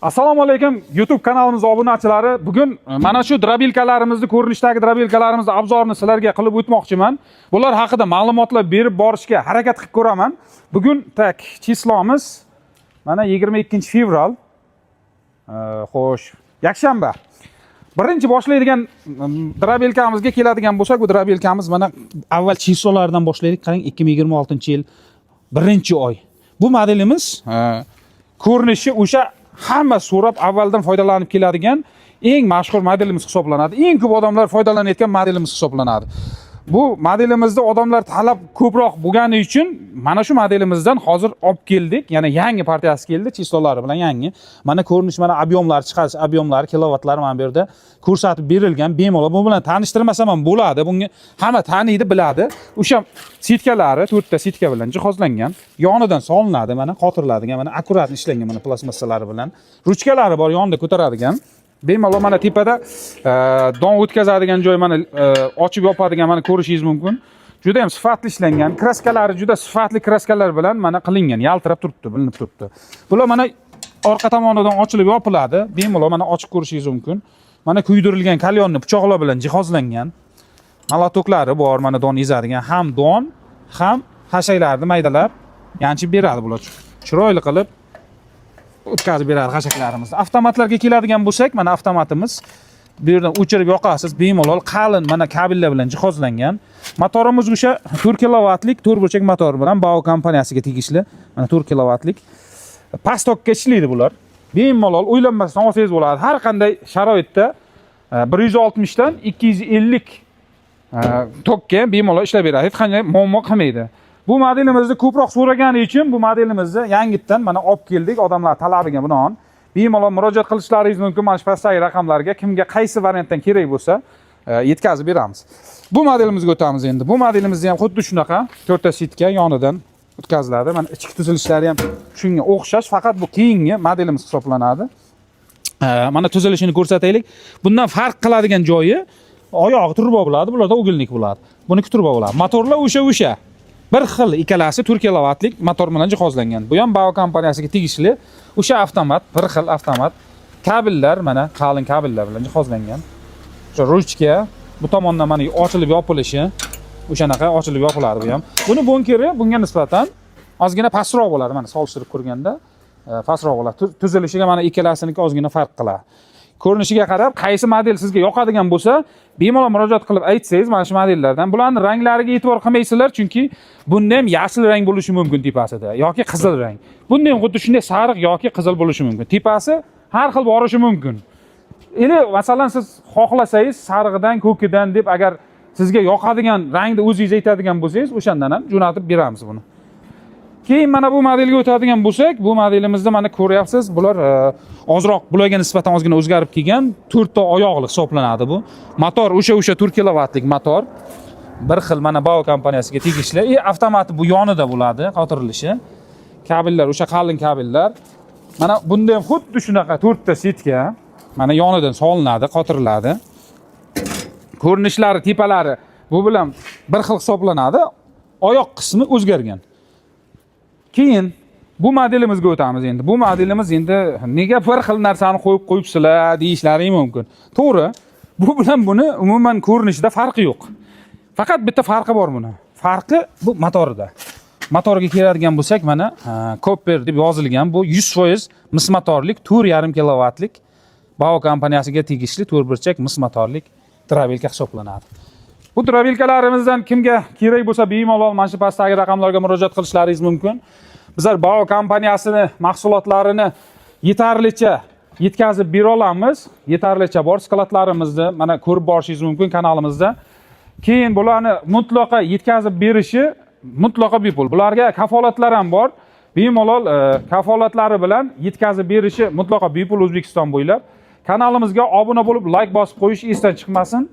Assalomu alaykum, YouTube kanalimiz obunachilari. Bugun mana shu дробилка larimizni, ko'rinishdagi дробилка larimizni обзор ini sizlarga qilib o'tmoqchiman. Bular haqida ma'lumotlar berib borishga harakat qilib ko'raman. Bugun, так, число miz mana 22 fevral. Xo'sh, yakshanba. Birinchi boshlaydigan дробилка mizga keladigan bo'lsak, bu дробилка miz, mana, avval число lardan boshlaylik. Qarang, 2026-yil 1-oy. Bu modelimiz ko'rinishi o'sha hamma so'rab, avvaldan foydalanib keladigan eng mashhur modelimiz hisoblanadi. Eng ko'p odamlar foydalanayotgan modelimiz hisoblanadi. Bu modelimizda odamlar talab ko'proq bo'lgani uchun mana shu modelimizdan hozir olib keldik. Yana yangi partiyasi keldi, число lari bilan yangi. Mana ko'rinish, mana объем lar chiqarish объем lari, kilovatlar mana bu yerda ko'rsatib berilgan. Bemalol bu bilan tanishtirmasam ham bo'ladi. Bunga hamma taniydi, biladi. O'sha сетка lari to'rtta сетка bilan jihozlangan. Yonidan solinadi, mana qotiriladigan, mana аккуратно ishlangan, mana plastmassalari bilan. Ruchkalari bor, yonida ko'taradigan. Bemalol mana tepada don o'tkazadigan joy, mana ochib yopadigan, mana ko'rishingiz mumkin. Juda ham sifatli ishlangan. Краска lari juda sifatli краска lar bilan mana qilingan, yaltirab turibdi, bilinib turibdi. Bular mana orqa tomonidan ochilib yopiladi. Bemalol mana ochib ko'rishingiz mumkin. Mana kuydirilgan кальянный pichoqlar bilan jihozlangan. Молоток lari bor, mana don ezadigan, ham don, ham xashaklarni maydalab yanchib beradi bular. Chiroyli qilib o'tkazib beradi xashaklarimizni. Avtomatlarga keladigan bo'lsak, mana avtomatimiz, bu yerdan o'chirib yoqasiz, bemalol qalin mana kabellar bilan jihozlangan. Motorimiz o'sha 4 kilovatlik to'rt burchak motor bilan, Bao kompaniyasiga tegishli. Mana 4 kilovatlik. Past tokka ishlaydi bular. Bemalol o'ylanmasdan olsangiz bo'ladi. Har qanday sharoitda 160 dan 250 tokka ham bemalol ishlab beradi. Hech qanday muammo qilmaydi. Bu modelimizni ko'proq so'ragani uchun bu modelimizni yangitdan mana olib keldik, odamlar talabiga binoan. Bemalol murojaat qilishlaringiz mumkin mana shu pastdagi raqamlarga. Kimga qaysi variantdan kerak bo'lsa, yetkazib beramiz. Bu modelimizga o'tamiz endi. Bu modelimizda ham xuddi shunaqa to'rtta сетка yonidan o'tkaziladi. Mana ichki tuzilishlari ham shunga o'xshash, faqat bu keyingi modelimiz hisoblanadi. Mana tuzilishini ko'rsataylik. Bundan farq qiladigan joyi, oyog'i труба bo'ladi, bularda угольник bo'ladi. Buniki труба bo'ladi. Motorlar o'sha. Bir xil, ikkalasi 4 kilovatlik motor bilan jihozlangan. Bu ham Bao kompaniyasiga tegishli. O'sha avtomat, bir xil avtomat. Kabellar mana qalin kabellar bilan jihozlangan. O'sha ruchka bu tomondan mana ochilib yopilishi, o'shanaqa ochilib yopiladi bu ham. Buni bunkeri bunga nisbatan ozgina pastroq bo'ladi, mana solishtirib ko'rganda pastroq bo'ladi. Tuzilishiga mana ikkalasiniki ozgina farq qiladi. Ko'rinishiga qarab qaysi model sizga yoqadigan bo'lsa, bemalol murojaat qilib aytsangiz mana shu modellardan. Bularni ranglariga e'tibor qilmaysizlar, chunki bunda ham yashil rang bo'lishi mumkin tepasida yoki qizil rang. Bunda ham xuddi shunday sariq yoki qizil bo'lishi mumkin. Tepasi har xil borishi mumkin. Или masalan, siz xohlasangiz sarig'idan, ko'kidan deb, agar sizga yoqadigan rangni o'zingiz aytadigan bo'lsangiz, o'shandan ham jo'natib beramiz buni. Keyin mana bu modelga o'tadigan bo'lsak, bu modelimizda mana ko'ryapsiz, bular ozroq bularga nisbatan ozgina o'zgarib kelgan, to'rtta oyoqli hisoblanadi bu. Motor o'sha 4 kilovatlik motor. Bir xil, mana Bao kompaniyasiga tegishli. И avtomati bu yonida bo'ladi, qotirilishi. Kabellar o'sha qalin kabellar. Mana bunda ham xuddi shunaqa to'rtta сетка mana yonidan solinadi, qotiriladi. Ko'rinishlari, tepalari bu bilan bir xil hisoblanadi. Oyoq qismi o'zgargan. Keyin bu modelimizga o'tamiz endi. Bu modelimiz endi nega bir xil narsani qo'yib qo'yibsizlar deyishlari mumkin. To'g'ri, bu bilan buni umuman ko'rinishida farqi yo'q. Faqat bitta farqi bor buni. Farqi bu motorida. Motorga keladigan bo'lsak, mana Copper deb yozilgan, bu 100% mis motorlik 4,5 kilovatlik Bao kompaniyasiga tegishli to'rt burchak mis motorlik дробилка hisoblanadi. Bu дробилка larimizdan kimga kerak bo'lsa, bemalol mana shu pastdagi raqamlarga murojaat qilishlaringiz mumkin. Bizlar Bao kompaniyasini mahsulotlarini yetarlicha yetkazib bera olamiz. Yetarlicha bor склад larimizni mana ko'rib borishingiz mumkin kanalimizda. Keyin bularni mutlaqo yetkazib berishi mutlaqo bepul. Bularga kafolatlar ham bor. Bemalol kafolatlari bilan yetkazib berishi mutlaqo bepul O'zbekiston bo'ylab. Kanalimizga obuna bo'lib, layk bosib qo'yish esdan chiqmasin.